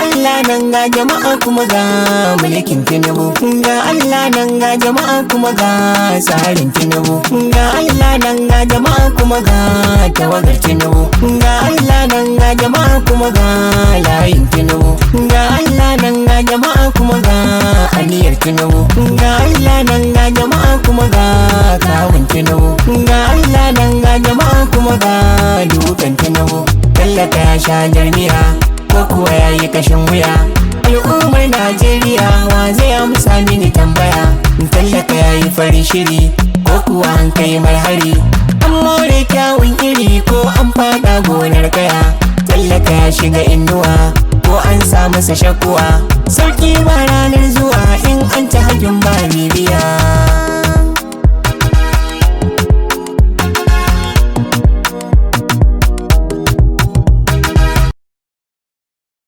Allah nan ga jama'a kuma ga mulkin Tinubu. Ga Allah nan ga jama'a kuma ga tsarin Tinubu. Ga Allah nan ga jama'a kuma ga tawagar Tinubu. Ga Allah nan ga jama'a kuma ga layin Tinubu. Ga Allah nan ga jama'a kuma ga aniyar Tinubu. Ga Allah nan ga jama'a kuma ga kawun Tinubu. Ga Allah nan ga jama'a kuma ga dukan Tinubu. Tallaka ya sha jarmiya ko kuwa ya yi kashin wuya. Al'ummar Najeriya, wa zai amsa mini tambaya? Tallaka ya yi farin shiri ko kuwa an kai marhari? An more kyawun iri ko an fada gonar kaya? Tallaka ya shiga inuwa ko an sa masa shakuwa? Sauki ba ranar zuwa in an ci hakin ba bibiya.